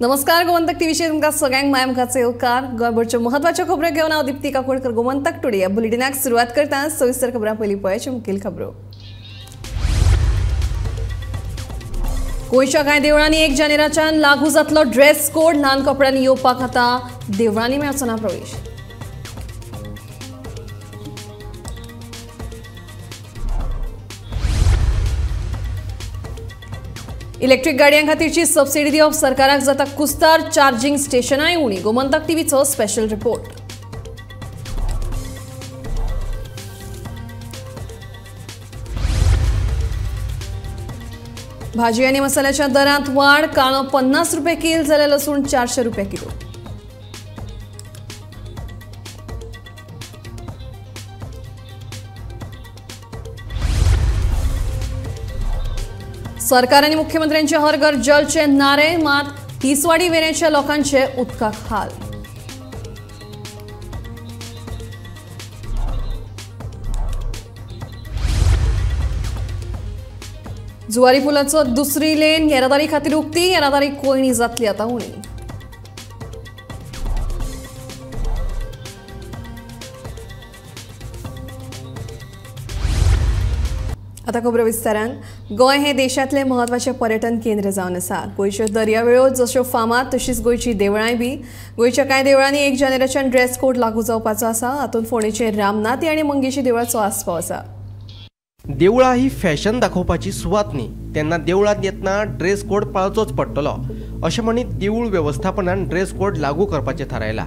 नमस्कार, गोमंतक टीव्हीचेर तुमकां सगळ्यांक माय मुखाचो येवकार। गोंयभरच्यो महत्वाच्यो खबरो घेवन हांव दीप्ती काकोडकर गोमंतक टुडे ह्या बुलेटिनाक सुरवात करता। सविस्तर खबरां पयलीं पळयाच्यो मुखेल खबरो। गोंयच्या कांय देवळांनी 1 जानेराच्यान लागू जातलो ड्रेस कोड। ल्हान कपड्यांनी येवपाक आतां देवळांनी मेळचो ना प्रवेश। इलेक्ट्रीक गाडयां खातीरची सबसिडी दिवप सरकाराक जाता कुस्तार, चार्जिंग स्टेशनांय उणी। गोमंतक टीव्हीचो स्पेशल रिपोर्ट। भाजी आनी मसाल्याच्या दरांत वाड, काळो 50 रुपये किल जाल्यार लसूण 400 रुपये किलो। सरकार आनी मुख्यमंत्र्यांचे हर घर जलचे नारे, मात तिसवाडी वेरेंच्या लोकांचे उदकाक हाल। जुवारी पुलाचो दुसरी लेन येरादारी खातीर उक्ती, येरादारी कोयणी जातली आतां उणी। आतां खबरो विस्तारान। गोंय हे देशांतलें म्हत्वाचें पर्यटन केंद्र जावन आसा। गोंयच्यो दर्यावेळो जश्यो फामाद तशीच गोंयची देवळांय बी। गोंयच्या कांय देवळांनी 1 जानेराच्यान ड्रेस कोड लागू जावपाचो आसा। हातूंत फोंडेचे रामनाथी आनी मंगेशी देवळाचो आस्पाव आसा। देवळां ही फॅशन दाखोवपाची सुवात न्ही, तेन्ना देवळांत येतना ड्रेस कोड पाळचोच पडटलो अशें म्हणीत देवूळ वेवस्थापनान ड्रेस कोड लागू करपाचें थारायलां।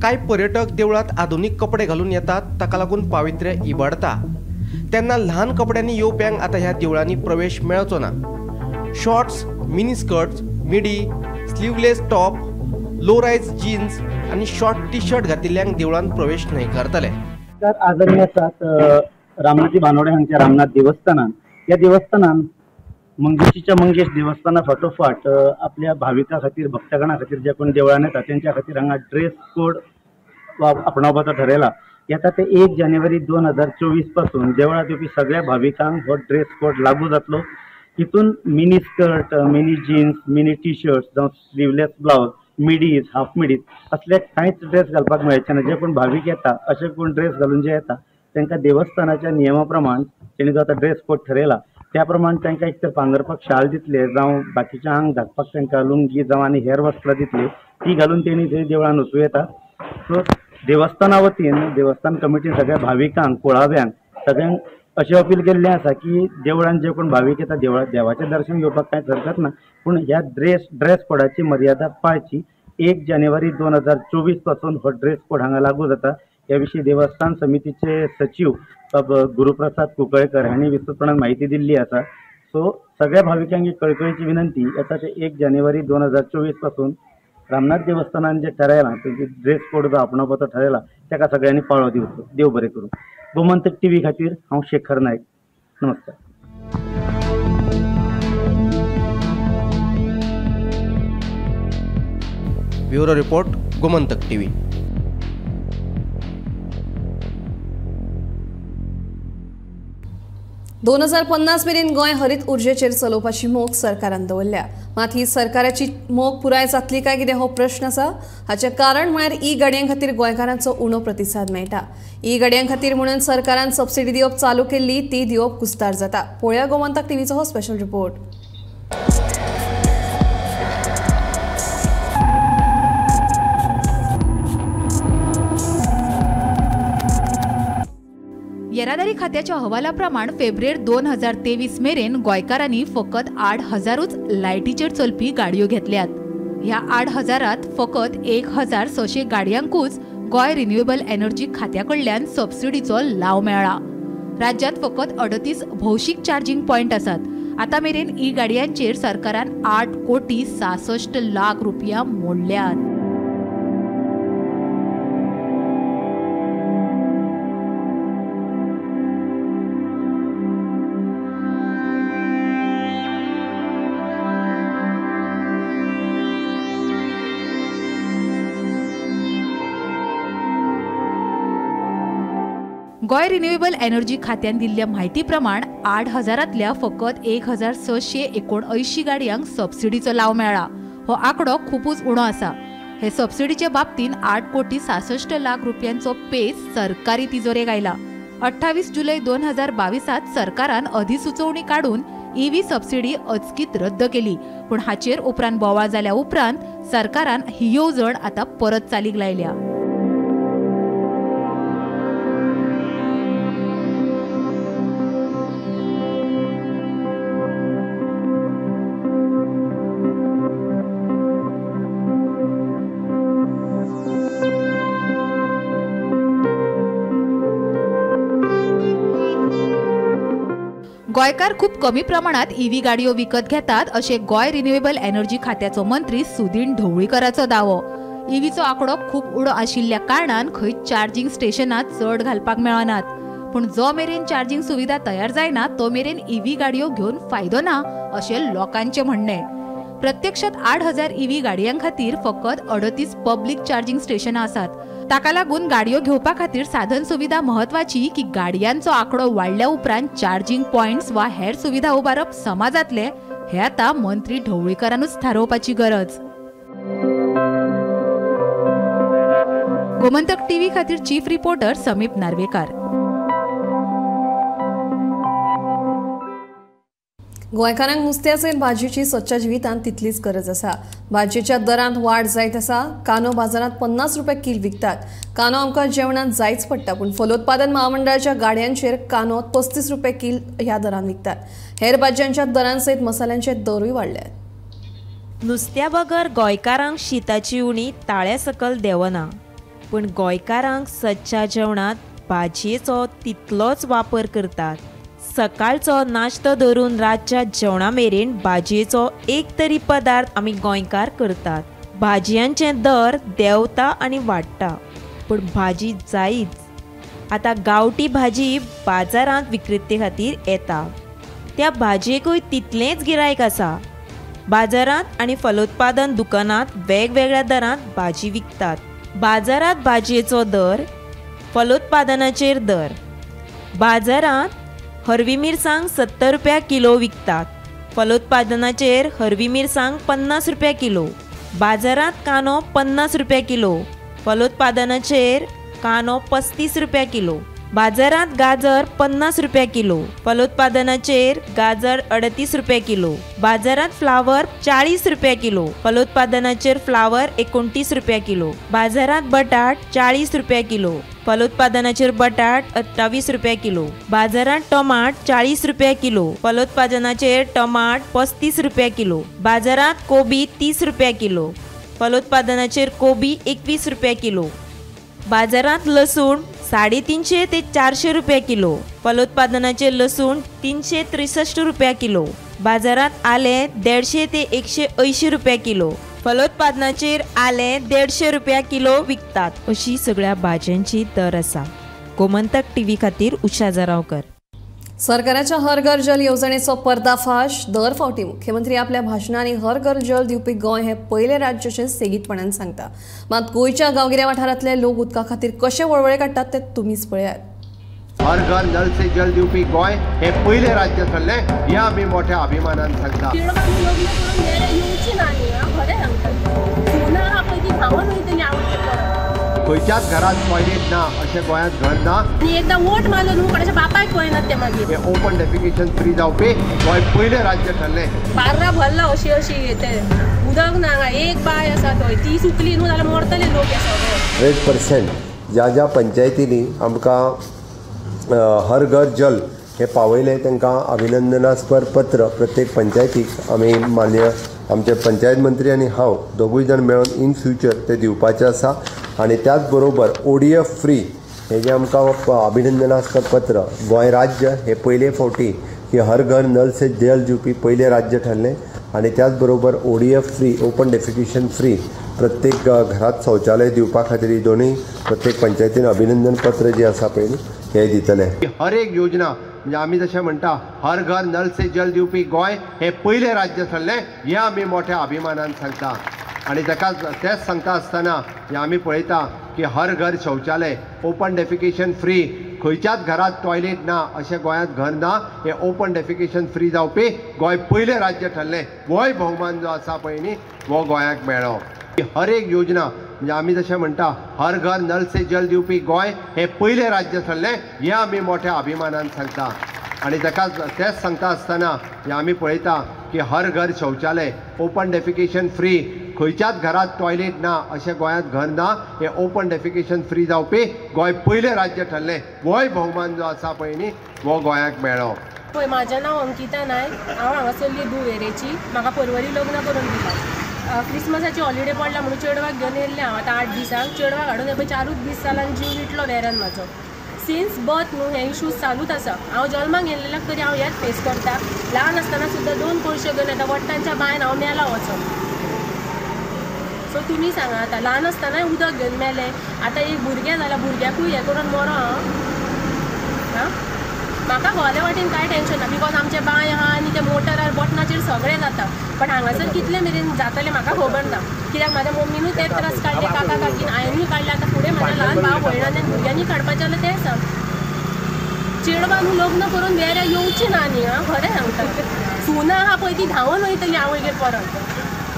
कांय पर्यटक देवळांत आधुनीक कपडे घालून येतात, ताका लागून पावित्र्य इबाडता। तेन्ना ल्हान कपड्यांनी येवप्यांक आतां ह्या देवळांनी प्रवेश मेळचो ना। Shorts, mini skirts, midi, sleeveless top, low rise jeans आनी शॉर्ट टी शर्ट घातिल्ल्यांक देवळांत प्रवेश न्हयकारतले। आज आमी आसात रामनाथी बानोडे हांगच्या रामनाथ देवस्थानान। ह्या देवस्थानान मंगेशीच्या मंगेश देवस्थाना फाटोफाट आपल्या भाविकां खातीर, भक्तगणां खातीर जे कोण देवळान येता तेंच्या खातीर हांगा ड्रेस कोड आपणावपाचो ठरयला। येता ते 1 जानेवारी 2024 पासून देवळांत येवपी सगळ्या भाविकांक हो ड्रेस कोड लागू जातलो। हितून mini skirt, mini jeans, mini T shirt जावं स्लिवलेस ब्लावज, मिडीज, हाफ मिडीज असले कांयच ड्रेस घालपाक मेळचे ना। जे कोण भावीक येता अशे कोण ड्रेस घालून जे येता तांकां देवस्थानाच्या नियमा प्रमाण तेणी जो आतां ड्रेस कोड ठरयला त्या प्रमाण तांकां एक तर पांगरपाक शाल दितले जावं बाकीच्या आंग धाकपाक तांकां लुंगी जावं आनी हेर वस्त्रां दितले, ती घालून तेणी थंय देवळान वचूं येता। सो देवस्थाना वतीन देवस्थान कमिटीन सगळ्या भाविकांक, कुळाव्यांक सगळ्यांक अशें अपील केल्लें आसा की देवळान जे कोण भावीक येता देवळात देवाचें दर्शन घेवपाक कांयच हरकत ना, पूण ह्या ड्रेस कोडाची मर्यादा पाळची। 1 जानेवारी 2024 पासून हो ड्रेस कोड हांगा लागू जाता। ह्या विशीं देवस्थान समितीचे सचीव गुरुप्रसाद कुंकळकर हांणी विस्तृतपणान म्हायती दिल्ली आसा। सो सगळ्या भाविकांक कळकळीची विनंती, येता ते 1 जानेवारी 2024 पासून रामनाथ देवस्थानान जे ठरयलां तेजी ड्रेस कोड जो आपणावपाचो ठरयला ताका सगळ्यांनी पाळो दिवचो। देव बरें करूं। गोमंतक टीव्ही खातीर हांव शेखर नायक, नमस्कार। Bureau report, Gomantak TV. 2050 मेरेन गोंय हरीत उर्जेचेर चलोवपाची मोख सरकारान दवरल्या। मात ही सरकाराची मोख पुराय जातली काय कितें हो प्रश्न आसा। हाचें कारण म्हळ्यार ई गाडयां खातीर गोंयकारांचो उणो प्रतिसाद मेळटा। ई गाडयां खातीर म्हणून सरकारान सबसिडी दिवप चालू केल्ली, ती दिवप कुस्तार जाता। पळोवया गोमंतक टीव्हीचो हो स्पेशल रिपोर्ट। येरादारी खात्याच्या अहवालाप्रमाण फेब्रुवारी 2023 मेरेन गोंयकारांनी फकत 8,000च लायटीचेर चलपी गाडयो घेतल्यात। ह्या 8,000त फकत 1,600 गाडयांकूच गोंय रिन्युएबल एनर्जी खात्या कडल्यान सबसिडीचो लाव मेळ्ळा। राज्यांत फकत 38 भौशीक चार्जिंग पॉयंट आसात। आतां मेरेन ई गाडयांचेर सरकारान 8,66,00,000 रुपया मोडल्यात। गोंय रिन्युएबल एनर्जी खात्यान दिल्ल्या म्हायती प्रमाण 8,000तल्या फकत 1,679 गाडयांक सबसिडीचो लाव मेळ्ळा। हो आंकडो खुबूच उणो आसा. हे सबसिडीचे बाबतींत 8 कोटी 66 लाख रुपयांचो पेच सरकारी तिजोरेक आयला. 28 जुलय 2022 सरकारान अधिसुचोवणी काडून ईव्ही सबसिडी अचकीत रद्द केली. पूण हाचेर उपरांत बोवाळ जाल्या उपरांत सरकारान ही येवजण आतां परत चालीक लायल्या. गोंयकार खूब कमी प्रमाणात ईव्ही गाडयो विकत घेतात अशें गोंय रिन्युएबल एनर्जी खात्याचो मंत्री सुदीन ढवळीकराचो दावो. ईव्हीचो आंकडो खूब उणो आशिल्ल्या कारणान खंय चार्जिंग स्टेशनां चड घालपाक मेळनात. पूण जो मेरेन चार्जिंग सुविधा तयार जायना तो मेरेन ईव्ही गाडयो घेवन फायदो ना अशें लोकांचें म्हणणें. प्रत्यक्षात 8,000 ईव्ही गाडयां खातीर फकत 38 पब्लीक चार्जिंग स्टेशनां आसात. ताका लागून गाडयो घेवपा खातीर साधन सुविधा म्हत्वाची की गाडयांचो आंकडो वाडल्या उपरांत चार्जिंग पॉयंट्स वा हेर सुविधा उबारप समा जातले हे आतां मंत्री ढवळीकरानूच थारोवपाची गरज. गोमंतक टीव्ही खातीर चीफ रिपोर्टर समीप नार्वेकार. गोंयकारांक नुस्त्या सयत भाजयेची सदच्या जिवितांत तितलीच गरज आसा. भाजयेच्या दरांत वाड जायत आसा. कांदो बाजारांत 50 रुपया कील विकतात. कांदो आमकां जेवणांत जायच पडटा, पूण फलोत्पादन महामंडळाच्या गाडयांचेर कांदो 35 रुपया कील ह्या दरान विकतात. हेर भाजयांच्या दरां सयत मसाल्यांचे दरूय वाडल्यात. नुस्त्या बगर गोंयकारांक शिताची उणी ताळ्या सकल देंवना, पूण गोंयकारांक सदच्या जेवणांत भाजयेचो तितलोच वापर करतात. सकाळचो नाश्तो धरून रातच्या जेवणा मेरेन भाजयेचो एक तरी पदार्थ आमी गोंयकार करतात. भाजयांचे दर देंवता आनी वाडटा, पूण भाजी जायच. आतां गांवठी भाजी बाजारांत विक्रेते खातीर येता, त्या भाजयेकूय तितलेंच गिरायक आसा. बाजारांत आनी फलोत्पादन दुकानांत वेगवेगळ्या दरांत भाजी विकतात. बाजारांत भाजयेचो दर, फलोत्पादनाचेर दर. बाजारांत हरवी मिरसांग 70 रुपया किलो विकतात, फलोत्पादनाचेर हरवी मिरसांग 50 रुपया किलो. बाजारांत कांदो 50 रुपया किलो, फलोत्पादनाचेर कांदो 35 रुपया किलो. बाजारांत गाजर 50 रुपया किलो, फलोत्पादनाचेर गाजर 38 रुपया किलो. बाजारांत फ्लावर 40 रुपया किलो, फलोत्पादनाचेर फ्लावर 29 रुपया किलो. बाजारांत बटाट 40 रुपया किलो, फलोत्पादनाचेर बटाट 28 रुपया किलो. बाजारांत टमाट 40 रुपया किलो, फलोत्पादनाचेर टमाट 35 रुपया किलो. बाजारांत कोबी 30 रुपया किलो, फलोत्पादनाचेर कोबी 21 रुपया किलो. बाजारांत लसूण 350 ते 400 रुपया किलो, फलोत्पादनाचेर लसूण 363 रुपया किलो. बाजारांत आलें 150 ते 180 रुपया किलो, फलोत्पादनाचेर आलें 150 रुपया किलो विकतात. अशी सगळ्या भाजयांची दर आसा. गोमंतक टीव्ही खातीर उषा जरावकर. सरकाराच्या हर घर जल येवजणेचो पर्दाफाश. दर फावटी मुख्यमंत्री आपल्या भाशणांनी हर घर जल दिवपी गोंय हे पयलें राज्य अशें सेगीतपणान सांगता. मात गोंयच्या गांवगिऱ्या वाठारांतले लोक उदका खातीर कशे वळवळे काडटात ते तुमीच पळयात. हर घर नल से जल दिवपी गोंय हे पयलें राज्य थारलें हें आमी मोठ्या अभिमानान सांगता. खंयच्याच घरात टॉयलेट ना अशें गोंयांत घर ना. आनी एकदां वोट मारलो न्हू कोणाच्या बापायक पळयनात ते मागीर. हें ओपन डेफिकेशन फ्री जावपी गोंय पयलें राज्य थारलें. बार्रा भरला अशी अशी ते उदक ना हांगा, एक बांय आसा थंय ती सुकली न्हू जाल्यार मरतले लोक हे सगळे. 100% ज्या ज्या पंचायतींनी आमकां हर घर जल हे पावयलें तांकां अभिनंदनास्पर पत्र प्रत्येक पंचायतीक आमी मान्य आमचे पंचायत मंत्री आनी हांव दोगूय जाण मेळून इन फ्युचर ते दिवपाचें आसा. आनी त्याच बरोबर ओडीएफ फ्री हे जें आमकां अभिनंदनास्पद पत्र गोंय राज्य हे पयले फावटी की हर घर नल से जल दिवपी पयलें राज्य ठरलें. आनी त्याच बरोबर ODF free, open defecation free, प्रत्येक घरात शौचालय दिवपा खातीर दोनूय प्रत्येक पंचायतीन अभिनंदन पत्र जें आसा पळय न्ही हें दितले. हर एक योजना म्हणजे आमी जशें म्हणटा हर घर नल से जल दिवपी गोंय हे पयलें राज्य थारलें हें आमी मोठ्या अभिमानान सांगता. आनी ताका तेंच सांगता आसतना आमी पळयता की हर घर शौचालय, ओपन डेफिकेशन फ्री, खंयच्याच घरात टॉयलेट ना अशें गोंयांत घर ना, हें ओपन डेफिकेशन फ्री जावपी गोंय पयलें राज्य ठरलें. होय भोवमान जो आसा पळय न्ही हो गोंयाक मेळ्ळो. हर एक योजना म्हणजे आमी जशें म्हणटा हर घर नल से जल दिवपी गोंय हें पयलें राज्य ठरलें, हें आमी मोठ्या अभिमानान सांगता. आनी ताका तेंच सांगता आसतना हें आमी पळयता की हर घर शौचालय, ओपन डेफिकेशन फ्री, खंयच्याच घरात टॉयलेट ना अशें गोंयांत घर ना, हें ओपन डेफिकेशन फ्री जावपी गोंय पयलें राज्य ठरलें. होय भोवमान जो आसा पळय न्ही हो गोंयाक मेळ्ळो. पळय, म्हाजें नांव अंकिता नायक, हांव हांगासरली दुवेरेची. म्हाका पर्वरी लग्न करून दिला. क्रिसमसाची हॉलिडे पडला म्हणून चेडवाक घेवन येयल्लें हांव. आतां 8 दिसांक चेडवाक हाडून हे पळय 4ूच दीस जाला आनी जीव विटलो वेऱ्यान म्हाजो. सिन्स बर्थ न्हू हे इशूज चालूच आसा. हांव जल्माक येयल्ल्याक तरी हांव हेच फेस करता. ल्हान आसतना सुद्दां 2 पयशे घेवन येता वट्टांच्या बांयन हांव मेला वचोन. सो तुमी सांगा आतां ल्हान आसतनाय उदक घेवन मेलें, आतां एक भुरगें जाल्यार भुरग्याकूय हें करून मरो हांव. आं, म्हाका घोवल्या वाटेन कांय टेंशन ना because आमचें बांय आहा आनी ते मोटरार बटनाचेर सगळें जाता. बट हांगासर कितले मेरेन जातलें म्हाका खबर ना, कित्याक म्हाज्या मम्मीनूय ते त्रास काडले, काका काकीन हांवेनूय काडले. आतां फुडें म्हाज्या ल्हान भाव भयणांनी आनी भुरग्यांनी काडपाचें जाल्यार तें सांग. चेडवां न्हू लग्न करून वेऱ्या येवची ना न्ही. आं, खरें सांगता, सुना आहा पळय ती धांवन वयतली आवयगेर परत.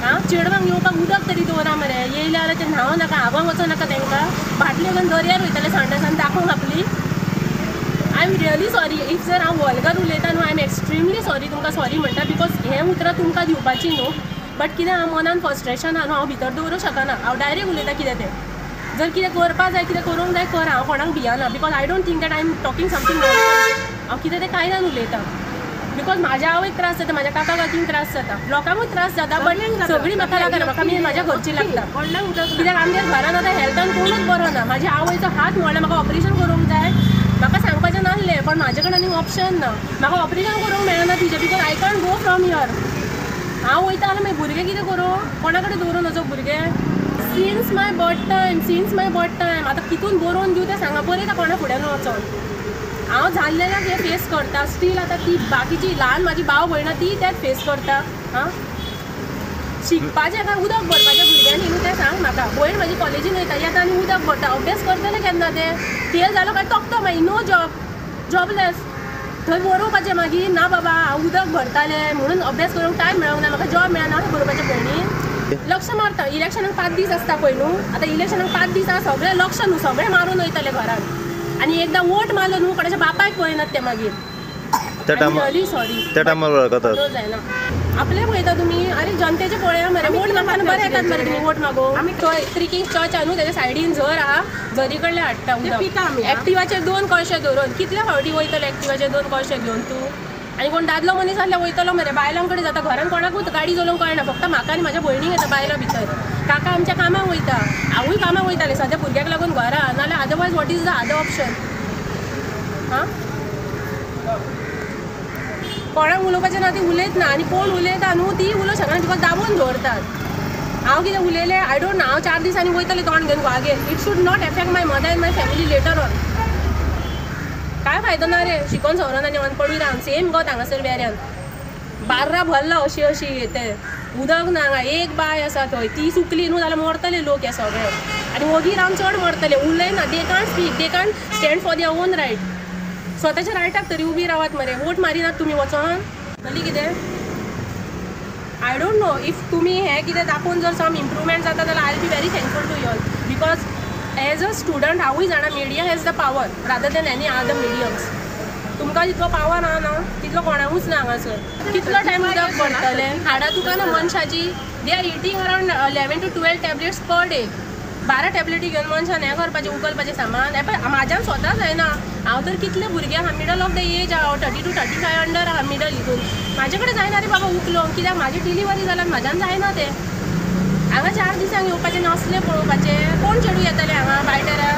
आं, चेडवांक येवपाक उदक तरी दवरा मरे, येयले जाल्यार ते न्हांव नाका, हागोंक वचो नाका, तांकां बाटल्यो घेवन दर्यार वयतले सांडासान दाखोवंक आपली. I am really sorry if जर हांव वल्गर उलयता न्हू, I am extremely sorry. तुमकां सॉरी म्हणटा because हें उतरां तुमकां दिवपाची न्हू, बट कितें हांव मनान फ्रस्ट्रेशन आहा न्हू, हांव भितर दवरूंक शकना. हांव डायरेक्ट उलयता कितें तें. जर कितें करपा जाय, कितें करूंक जाय कर, हांव कोणाक Vienna because I don't think that I am talking something. हांव कितें तें कांय उलयता because म्हाज्या आवयक त्रास जाता, म्हाज्या काका काकींक त्रास जाता, लोकांकूय त्रास जाता, बट सगळीं म्हाका लागना, म्हाका मेन म्हाज्या घरची लागता. कित्याक आमगेर घरान आतां हेल्थान कोणूच बरो ना. म्हाजी आवयचो हात मोडला, म्हाका ऑपरेशन करूंक जाय. म्हाका सांगपाचें नासलें पण म्हाजे कडेन आनी ऑप्शन ना. म्हाका ऑपरेशन करूंक मेळना तिजें because I can't go from here. हांव वयता जाल्यार मागीर भुरगें कितें करूं, कोणा कडेन दवरून वचो भुरगें? Since my birth time, since my birth time. आतां कितून बरोवन दिवं तें सांगा, बरयता कोणा फुड्यान वचोन. हांव जाल्लेल्याक हें फेस करता स्टील. आतां ती बाकीची ल्हान म्हाजी भाव भयणां ती तेंच फेस करता. आं, शिकपाचें काय उदक भरपाचें भुरग्यांनी न्हू तें सांग म्हाका. भयण म्हाजी कॉलेजीन वयता, येता आनी उदक भरता, अभ्यास करतलें केन्ना तें? फेल जालो काय तकटो मागीर, नो जॉब, जॉबलेस. थंय बरोवपाचें मागीर ना बाबा हांव उदक भरतालें म्हणून अभ्यास करूंक टायम मेळोंक ना, म्हाका जॉब मेळना अशें बरोवपाचें भयणीन. लक्ष मारता. इलेक्शनाक 5 दीस आसता पळय न्हू, आतां इलेक्शनाक 5 दीस आहा, सगळें लक्ष न्हू सगळें मारून वयतलें घरान. आनी एकदां वोट मारलो न्हू कोणाच्या बापायक पळयनात ते मागीर. त्या टायमार जायना आपले पळयता तुमी. आरे जनतेचे पळया मरे, वोट मागतना बरें येतात मरे तुमी वोट मागो. थंय त्रिकिंग चर्च आहा न्हू तेज्या सायडीन झर आहा, झरी कडले हाडटा उदक. एक्टिवाचेर 2 कळशे दवरून कितले फावटी वयतले एक्टिवाचेर 2 कळशे घेवन तूं? आनी कोण दादलो मनीस आसल्यार वयतलो मरे, बायलां कडेन जाता. घरान कोणाकूच गाडी चलोवंक कळना, फक्त म्हाका आनी म्हाज्या भयणीक येता बायलां भितर. काका आमच्या कामाक वयता, हांवूय कामाक वयतालें सद्या भुरग्याक लागून घरा, नाल्यार otherwise what is the other option? आं, कोणाक उलोवपाचें ना ती उलयत ना, आनी कोण उलयता न्हू ती उलोवंक शकना because दाबून दवरतात. हांव कितें उलयलें I don't know. हांव 4 दिसांनी वयतलें तोंड घेवन घोवागेर. It should not affect my mother and my family later on. कांय फायदो ना रे शिकोन सवरोन आनी अनपडूय रावन. सेम गो हांगासर वेऱ्यान बार्रा भरला अशी अशी तें उदक ना हांगा. एक बांय आसा थंय, ती सुकली न्हू जाल्यार मरतले लोक हे सगळे. आनी वोगी रावन चड मरतले, उलयना. They can't speak, they can't stand for their own right. स्वताच्या रायटाक तरी उबी रावात मरे, वोट मारिनात तुमी वचोन. जाली कितें I don't know if तुमी हें कितें दाखोवन जर सम इम्प्रूवमेंट जाता जाल्यार I will be very thankful to you all because as a student हांवूय जाणा media has the power rather than any other mediums. तुमकां जितलो पावर आहा ना तितलो कोणाकूच ना हांगासर. कितलो टायम उदक भरतलें? हाडां दुकानां मनशाची, they are eating around 11 to 12 tablets per day. 12 टॅबलेटी घेवन मनशान हें करपाचें, उखलपाचें सामान. हें पळय म्हाज्यान स्वता जायना. हांव तर कितले भुरगे आहा मिडल ऑफ the age आहा, 30 to 35 under आहा मिडल हितून. म्हाजे कडेन जायना रे बाबा उखलोंक, कित्याक म्हाजी डिलिव्हरी जाल्यार म्हाज्यान जायना तें. हांगा 4 दिसांक येवपाचें नासलें पळोवपाचें. कोण चेडूं येतलें हांगा बायटरा?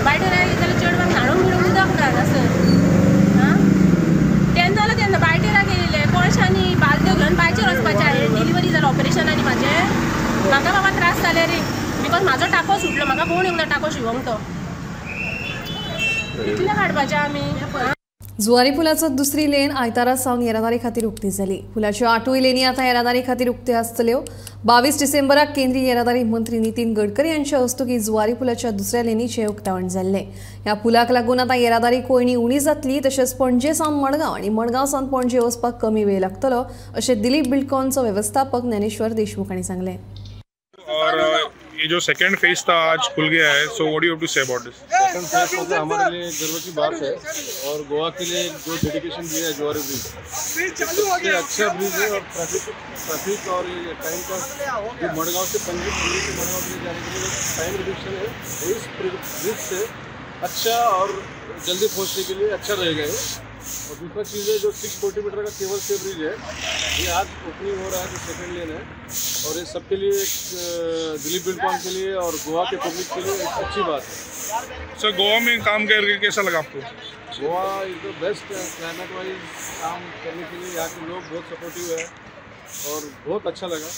बायटरा येतलें चेडवांक न्हाणूंक बिणूंक उदक ना हांगासर. आं, तेन्ना जाल्यार तेन्ना बायटेराक येयलें कोळशांनी बालद्यो घेवन बायचेर वचपाचें. हांवें डिलिव्हरी जालें ऑपरेशन आनी म्हाजें म्हाका बाबा त्रास जाले रे because म्हाजो टाको सुटलो, म्हाका कोण येवंक ना टाको शिवोंक तो. कितले काडपाचें आमी? जुवारी पुलाचो दुसरी लेन आयतारा सावन येरादारी खातीर उक्ती जाली. पुलाच्यो 8 लेनी आतां येरादारी खातीर उक्त्यो आसतल्यो. 22 डिसेंबराक केंद्रीय येरादारी मंत्री नितीन गडकरी हांच्या हस्तुकीं जुवारी पुलाच्या दुसऱ्या लेनीचें उक्तावण जाल्लें. ह्या पुलाक लागून आतां येरादारी कोयणी उणी जातली, तशेंच पणजे सावन मडगांव आनी मडगांव सावन पणजे वचपाक कमी वेळ लागतलो अशें दिलीप बिल्डकॉनचो वेवस्थापक ज्ञानेश्वर देशमुख हांणी सांगलें. ये जो सेकंड फेज था आज खुल गया है, so what do you have to say about this? Second phase मतलब हमारे लिए गर्व की बात है और गोवा के लिए जो डेडिकेशन दिया है जुआरी ब्रिज, सबसे अच्छा ब्रिज है और ट्रैफिक और ये टाइम का जो मडगांव से पणजी, पणजी से मडगांव के लिए जाने के लिए टाइम रिडक्शन है, इस ब्रिज से अच्छा और जल्दी पहुँचने के लिए अच्छा रहेगा ये। और दूसरा चीज़ है जो 640 मीटर का केबल से ब्रिज है, ये आज ओपनिंग हो रहा है जो सेकंड लेन है, और ये सबके लिए एक दिलीप बिल्डकॉन के लिए और गोवा के पब्लिक के लिए एक अच्छी बात है। सर, गोवा में काम करके कैसा लगा आपको? Goa is the best climate wise काम करने के लिए, यहाँ के लोग बहुत सपोर्टिव है और बहुत अच्छा लगा।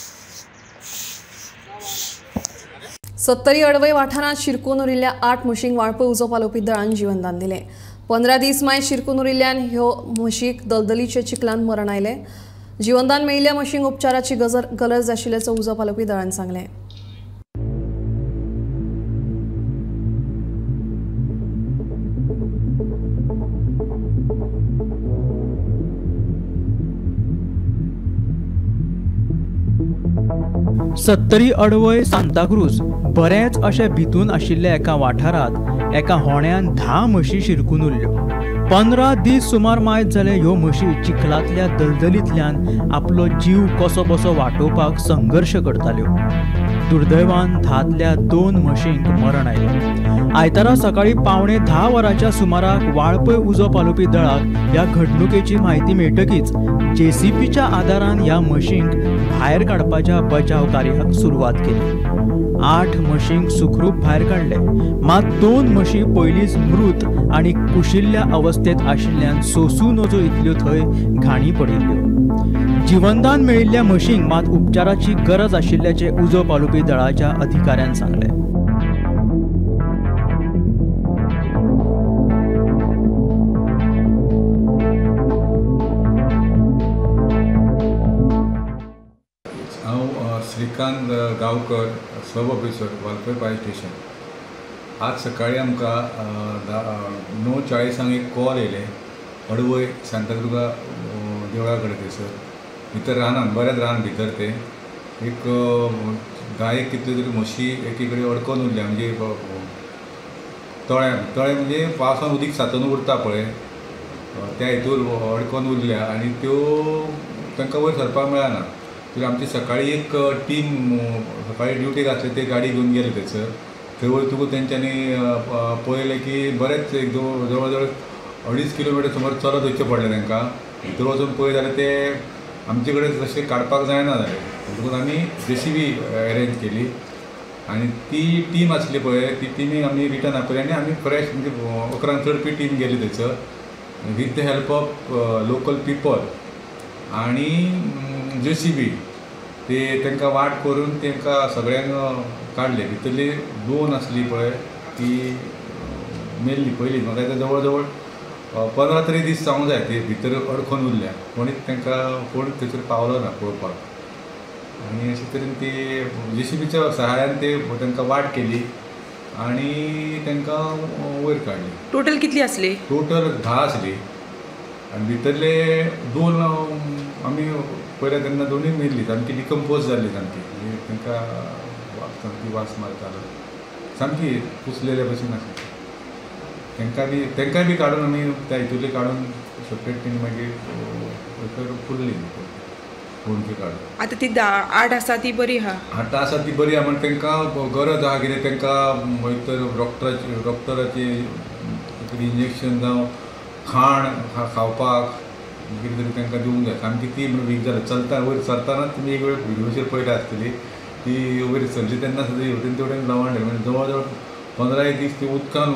70 अडवय वाठारांत शिरकून उरिल्ल्या 8 म्हशींक वाळपय उजो पालोवपी दळान जीवनदान दिलें. 15 दीस माय शिरकून उरिल्ल्यान ह्यो म्हशीक दलदलीच्या चिखलान मरण आयलें. जीवनदान मेळिल्ल्या म्हशींक उपचाराची गरज आशिल्ल्याचो उजो पालोवपी दळान सांगलें. 70 अडवय सांताक्रूज बरेच अशे भितून आशिल्ल्या एका वाठारांत एका होण्यान 10 म्हशी शिरकून उरल्यो. 15 दीस सुमार मायत जाले ह्यो म्हशी चिखलांतल्या दलदलींतल्यान आपलो जीव कसो बसो वाटोवपाक संघर्श करताल्यो. दुर्दैवान 10तल्या 2 म्हशींक मरण आयलें. आयतारा सकाळी 9:45 वरांच्या सुमाराक वाळपय उजो पालोवपी दळाक ह्या घडणुकेची म्हायती मेळटकीच जेसीबीच्या आदारान ह्या म्हशींक भायर काडपाच्या बचाव कार्याक सुरवात केली. 8 म्हशींक सुखरूप भायर काडले, मात 2 म्हशी पयलींच मृत आनी कुशिल्ल्या अवस्थेत आशिल्ल्यान सोसूं नजो इतल्यो थंय घाणी पडिल्ल्यो. जीवनदान मेळिल्ल्या म्हशींक मात उपचाराची गरज आशिल्ल्याचें उजो पालोवपी दळाच्या अधिकाऱ्यान सांगलें. Shrikant Gaonkar, sub officer, Valpoi fire station. आज सकाळी आमकां 9:40 एक कॉल येयले अडवय सांतादुर्गा देवळा कडेन थंयसर भितर रानान, बऱ्याच रान भितर ते एक गायेक कितल्यो तरी म्हशी एकी कडेन अडकोन उरल्या, म्हणजे तळ्यान, तळें म्हणजे पावसान उदीक साचून उरता पळय त्या हितूर अडकोन उरल्या आनी त्यो तांकां वयर सरपाक मेळना. तर आमची सकाळी एक टीम सकाळी ड्युटीक आसली, ते गाडी घेवन गेले थंयसर. थंय वयतकूच तेंच्यांनी पळयलें की बरेंच एक जवळ जवळ 2.5 किलोमिटर सुमार चलत वचचें पडलें तांकां. भितर वचून पळयत जाल्यार ते आमचे कडेन तशें काडपाक जायना जालें, म्हणटकूच आमी जेसीबी अरेंज केली आनी ती टीम आसली पळय ती टिमीक आमी रिटर्न आपयली आनी आमी फ्रेश म्हणजे 11 चडपी टीम गेली थंयसर with the help of local people आनी जेसीबी ते तांकां वाट करून तांकां सगळ्यांक काडले. भितरली 2 आसली पळय ती मेल्ली पयलीं, म्हाका दिसता जवळ जवळ 15 तरी दीस जावंक जाय ते भितर अडखोन उरल्या, कोणीच तांकां कोण थंयसर पावलो ना पळोवपाक. आनी अशे तरेन ती जेसीबीच्या सहाय्यान ते तांकां वाट केली आनी तांकां वयर काडली. टोटल कितली आसली? टोटल 10 आसली आनी भितरले 2 आमी पयल्या तेन्ना 2 मेल्ली, सामकी डिकम्पोज जाल्ली, सामकी तांकां सामकी वास मारतालो, सामकी कुसलेले भशेन आसली. तांकां बी काडून आमी त्या हितूंतले काडून सेपरेट तेणी मागीर थंयसर पुरली होणकी काडून. आतां ती 8 आसा ती बरी आहा? 8 आसा ती बरी आहा, म्हण तांकां गरज आहा कितें तांकां एक तर डॉक्टराची इंजेक्शन जावं खाण खावपाक कितें तरी तांकां दिवंक जाय. सामकी ती म्हणून वीक जाल्या, चलता वयर सरतना तुमी एक वेळ व्हिडियोचेर पळयता आसतली, ती वयर सरली तेन्ना सुद्दां हेवटेन तेवटेन लवंडली, म्हणजे जवळ जवळ 15 दीस ती उदकान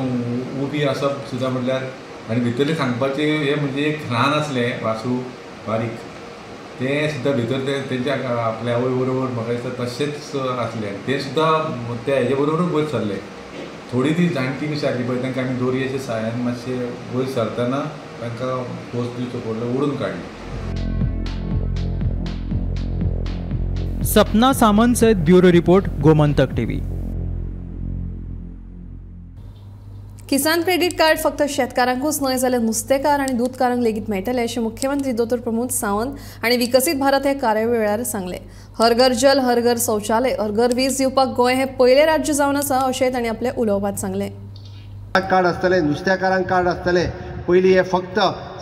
उबी आसप सुद्दां म्हटल्यार. आनी भितरलें सांगपाचें हें म्हणजे एक ल्हान आसलें वासू बारीक, तें सुद्दां भितर तें तेंच्या आपल्या आवय बरोबर म्हाका दिसता तशेंच आसलें, तें सुद्दां त्या हेजे बरोबरूच वयर सरलें. थोडी ती जाणटी कशी आसली पळय तांकां आमी दोरयेच्या साहाय्यान मातशें वयर सरतना तांकां फोर्स दिवचो पडलो, ओडून काडले. सपना सामंत सयत bureau report, Gomantak TV. Kisan credit card फक्त शेतकारांकूच न्हय जाल्यार नुस्तेकार आनी दूदकारांक लेगीत मेळटले अशें मुख्यमंत्री दोतोर प्रमोद सावंत हांणी विकसीत भारत हे कार्यावळी वेळार सांगलें. हर घर जल, हर घर शौचालय, हर घर वीज दिवपाक गोंय हें पयलें राज्य जावन आसा अशें तांणी आपल्या उलोवपांत सांगलें. कार्ड आसतलें, नुस्तेकारांक कार्ड आसतलें. पयलीं हें फक्त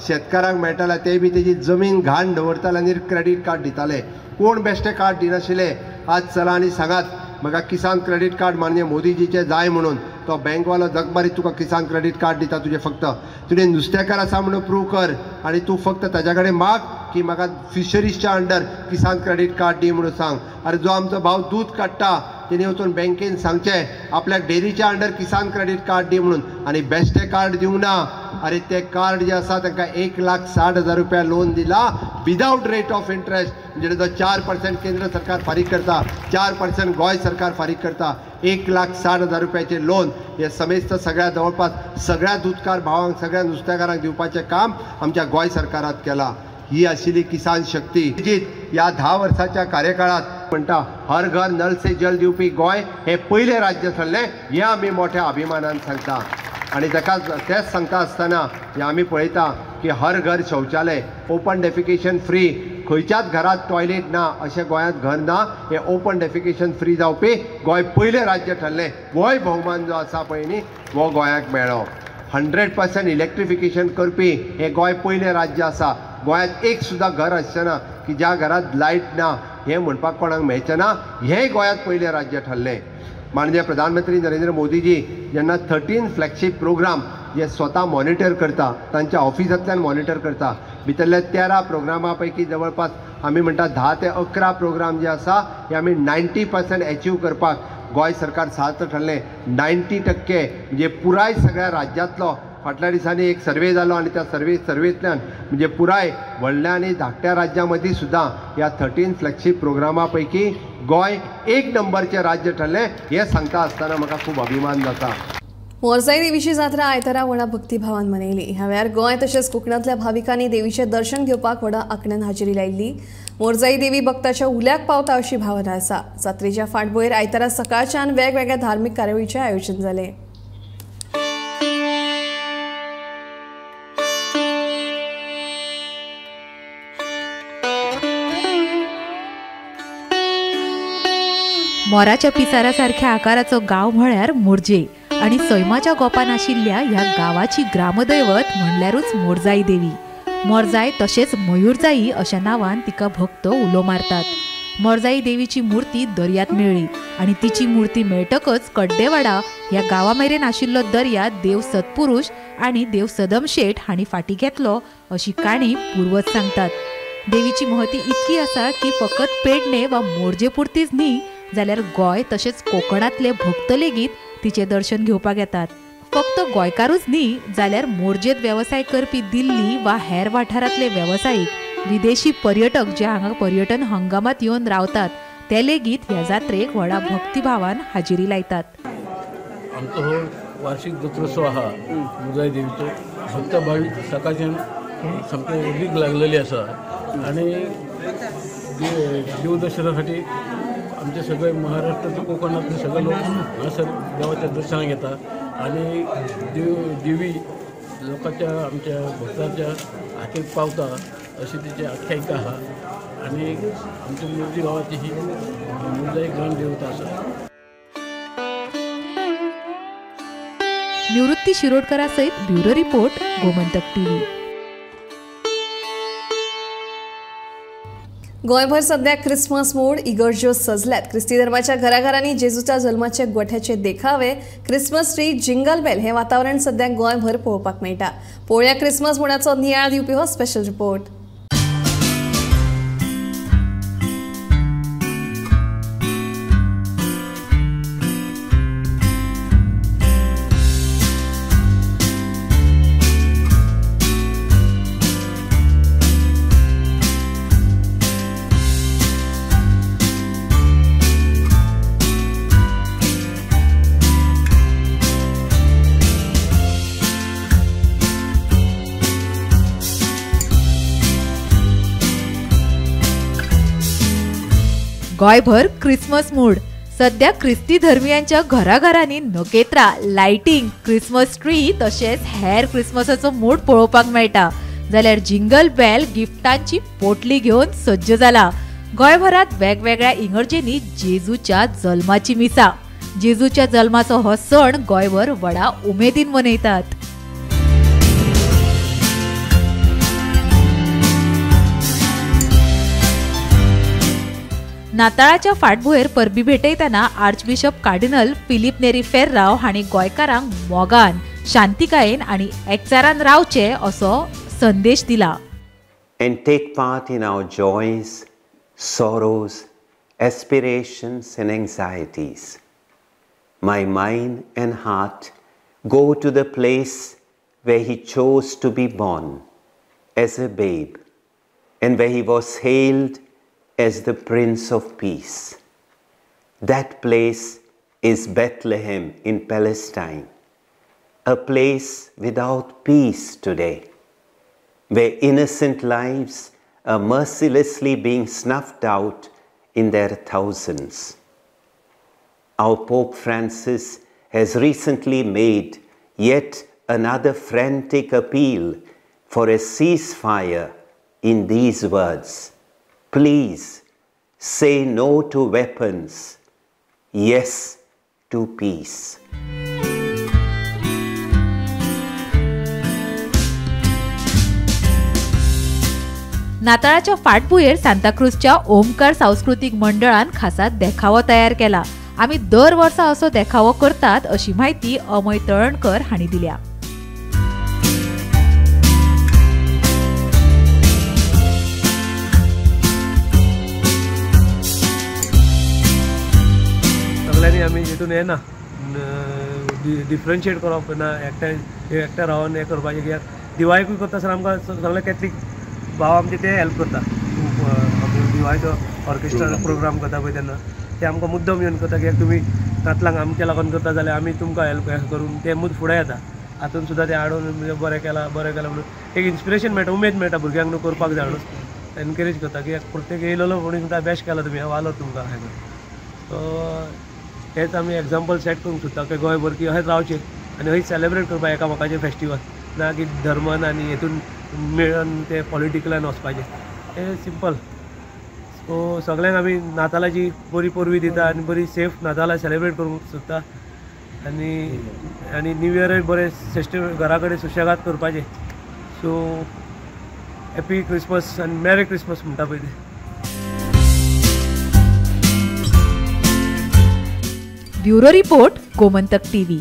शेतकारांक मेळटालें, ते बी तेजी जमीन घाण दवरताले आनी क्रेडीट कार्ड दिताले. कोण बेश्टे कार्ड दिनाशिल्ले. आज चला आनी सांगात म्हाका किसान क्रेडीट कार्ड माननीय मोदीजीचें जाय म्हणून, तो बँकवालो जगमारीत तुका किसान क्रेडीट कार्ड दिता. तुजें फक्त तुजें नुस्तेकार आसा म्हणून प्रूव कर आनी तूं फक्त ताज्या कडेन माग की म्हाका फिशरीजच्या अंडर किसान क्रेडीट कार्ड दी म्हणून सांग. आरे जो आमचो भाव दूद काडटा तेणी वचून बँकेन सांगचें आपल्याक डेरीच्या अंडर किसान क्रेडीट कार्ड दी म्हणून, आनी बेश्टें कार्ड दिवंक ना. अरे ते कार्ड जे आसा तांकां 1,60,000 रुपया लोन दिला विदावट रेट ऑफ इंट्रस्ट. म्हणजे जो 4% केंद्र सरकार फारीक करता, 4% गोंय सरकार फारीक करता. 1,60,000 रुपयाचे लोन हे समेस्त सगळ्या जवळपास सगळ्या दूदकार भावांक, सगळ्या नुस्तेकारांक दिवपाचें काम आमच्या गोंय सरकारात केलां. ही आशिल्ली किसान शक्ती. ह्या 10 वर्साच्या कार्यकाळात म्हणटा हर घर नल से जल दिवपी गोंय हे पयलें राज्य ठरलें हें आमी मोठ्या अभिमानान सांगता. आनी ताका तेंच सांगता आसतना हें आमी पळयता की हर घर शौचालय, ओपन डेफिकेशन फ्री, खंयच्याच घरात टॉयलेट ना अशें गोंयांत घर ना, हें ओपन डेफिकेशन फ्री जावपी गोंय पयलें राज्य ठरलें. होय भोवमान जो आसा पळय न्ही हो गोंयाक मेळ्ळो. 100% इलेक्ट्रिफिकेशन करपी हें गोंय पयलें राज्य आसा. गोंयांत एक सुद्दां घर आसचें ना की ज्या घरांत लायट ना हें म्हणपाक कोणाक मेळचें ना, हेंय गोंयांत पयलें राज्य ठरलें. माननीय प्रधानमंत्री नरेंद्र मोदीजी जेन्ना 13 फ्लॅगशीप प्रोग्राम जे स्वता मॉनिटर करता, तांच्या ऑफिसांतल्यान मॉनिटर करता, भितरल्या 13 प्रोग्रामा पैकी जवळपास आमी म्हणटा 10 ते 11 प्रोग्राम जे आसा हे आमी 90% एचीव करपाक गोंय सरकार सार्थ ठरलें. 90% म्हणजे पुराय सगळ्या राज्यांतलो फाटल्या दिसांनी एक सर्वे जालो आनी त्या सर्वेंतल्यान म्हणजे पुराय व्हडल्या आनी धाकट्या राज्यां मदीं सुद्दां ह्या 13 फ्लॅगशीप प्रोग्रामा पैकी गोंय 1 नंबरचें राज्य ठरलें हें सांगता आसतना म्हाका खूब अभिमान जाता. मोरजाई देवीची जात्रा आयतारा व्हडा भक्तिभावान मनयली. ह्या वेळार गोंय तशेंच कोकणांतल्या भाविकांनी देवीचें दर्शन घेवपाक व्हडा आंकड्यान हाजेरी लायिल्ली. मोरजाई देवी भक्ताच्या उल्याक पावता अशी भावना आसा. जात्रेच्या फाटभुंयेर आयतारा सकाळच्यान वेगवेगळ्या धार्मीक कार्यावळीचें आयोजन जालें. मोराच्या पिसारा सारख्या आकाराचो गांव म्हळ्यार मोरजे आनी सैमाच्या गोपान आशिल्ल्या ह्या गांवाची ग्रामदैवत म्हणल्यारूच मोरजाई देवी. मोरजाय तशेंच मयूरजाई अशा नांवान तिका भक्त उलो मारतात. मोरजाई देवीची मूर्ती दर्यांत मेळ्ळी आनी तिची मूर्ती मेळटकच कड्डेवाडा ह्या गांवा मेरेन आशिल्लो दर्या देव सत्पुरुष आनी देव सदमशेठ हांणी फाटीं घेतलो अशी काणी पुर्वज सांगतात. देवीची महती इतकी आसा की फकत पेडणे वा मोरजे पुरतीच न्ही जाल्यार गोंय तशेंच कोकणांतले भक्त लेगीत तिचें दर्शन घेवपाक येतात. फक्त गोंयकारूच न्ही जाल्यार मोरजेंत वेवसाय करपी दिल्ली वा हेर वाठारांतले वेवसायीक, विदेशी पर्यटक जे हांगा पर्यटन हंगामात येवन रावतात ते लेगीत ह्या जात्रेक व्हडा भक्तिभावान हाजेरी लायतात. आमचो हो वार्षिक जत्रोत्सव आहा मोरजाई देवीचो. भक्त भावीक सकाळच्यान सामकें रीग लागलेली आसा आनी देवदर्शनासाठी आमचे सगळे महाराष्ट्राचे कोकणातले सगळे लोक हांगासर देवाच्या दर्शनाक येता आनी देवी लोकांच्या आमच्या भक्तांच्या हातीक पावता अशी तिची आख्यायिका आहा आनी आमच्या मोरजी गांवाची ही मोरजाई ग्रामदेवता आसा. निवृत्ती शिरोडकरा सहित ब्युरो रिपोर्ट, गोमंतक टीव्ही. गोंयभर सध्या क्रिसमस मोड इगर्ज्यो सजल्यात. क्रिस्ती धर्माच्या घराघरांनी जेजूच्या जल्माचे गोठ्याचे देखावे, क्रिसमस ट्री, जिंगल बेल हे वातावरण सध्या गोंयभर पळोवपाक मेळटा. पळोवया क्रिसमस मोडाचो नियाळ दिवपी हो स्पेशल रिपोर्ट. गोंयभर क्रिसमस मूड. सध्या क्रिस्ती धर्मियांच्या घराघरांनी नकेत्रां, लायटींग, क्रिसमस ट्री तशेंच हेर क्रिसमसाचो मूड पळोवपाक मेळटा. जाल्यार जिंगल बेल गिफ्टांची पोटली घेवन सज्ज जाला. गोंयभरात वेगवेगळ्या इगर्जेंनी जेजूच्या जल्माची मिसा. जेजूच्या जल्माचो हो सण गोंयभर व्हडा उमेदीन मनयतात. नाताळाच्या फाटभुंयेर परबी भेटयतना आर्चबिशप कार्डिनल फिलीप नेरी फेर्राव हांणी गोंयकारांक मोगान, शांतिकायेन आनी एकचारान रावचे असो संदेश दिला. And take part in our joys, sorrows, aspirations and anxieties. My mind and heart go to the place where he chose to be born as a babe and where he was hailed as the Prince of Peace. That place is Bethlehem in Palestine, a place without peace today, where innocent lives are mercilessly being snuffed out in their thousands. Our Pope Francis has recently made yet another frantic appeal for a ceasefire in these words: please say no to weapons, yes to peace. नाताळाच्या फाटभुंयेर सांताक्रूजच्या ओमकार सांस्कृतीक मंडळान खासा देखावो तयार केला. आमी दर वर्सा असो देखावो करतात अशी म्हायती अमय तळणकर हांणी दिल्या. सगळ्यांनी आमी हितून येना डिफरन्शिएट करप ना, एकट्या एकट्या रावन हें करपाचें. कित्याक दिवाळीकूय करता आसतना आमकां सगळे कॅथलीक भाव आमचे ते हेल्प करता. दिवाळीचो ऑर्केस्ट्रा प्रोग्राम करता पळय तेन्ना ते आमकां मुद्दम येवन करता, कित्याक तुमी नातलांक आमच्या लागून करता जाल्यार आमी तुमकां हेल्प करून ते मुद्द फुडें येता. हातून सुद्दां ते हाडून बरें केलां बरें केलां म्हणून एक इन्स्पिरेशन मेळटा, उमेद मेळटा भुरग्यांक न्हू करपाक जाय म्हणून एनकरेज करता. कित्याक प्रत्येक येयलेलो कोणी सुद्दां बेस्ट केलां तुमी, वालो तुमकां हें करून. सो हेच आमी एग्जाम्पल सेट करूंक सोदता की गोंयभर की अशेंच रावचें आनी हयच सेलेब्रेट करपाक एकामेकाचें फेस्टिवल, ना की धर्मान आनी हेतून मेळून ते पॉलिटिकलान वचपाचें. हें सिंपल. सो सगळ्यांक आमी नातालाची बरी परबी दिता आनी बरी सेफ नातालां सेलेब्रेट करूंक सोदता. आनी आनी न्यू इयरय बरें सिस्टम घरा कडेन सुशेगाद करपाचें. सो हॅपी क्रिसमस आनी मॅरी क्रिसमस म्हणटा पळय तें. Bureau report, Gomantak TV.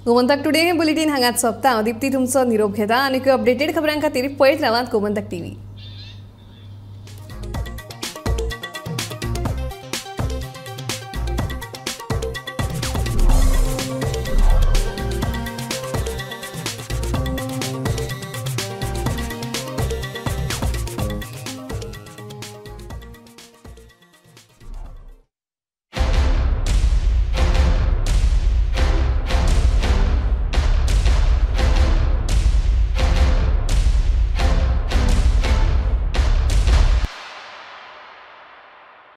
Gomantak today हे बुलेटीन हांगाच सोंपता. हांव दीप्ती तुमचो निरोप घेता आनी अपडेटेड खबरां खातीर पळयत रावात गोमंतक टीव्ही.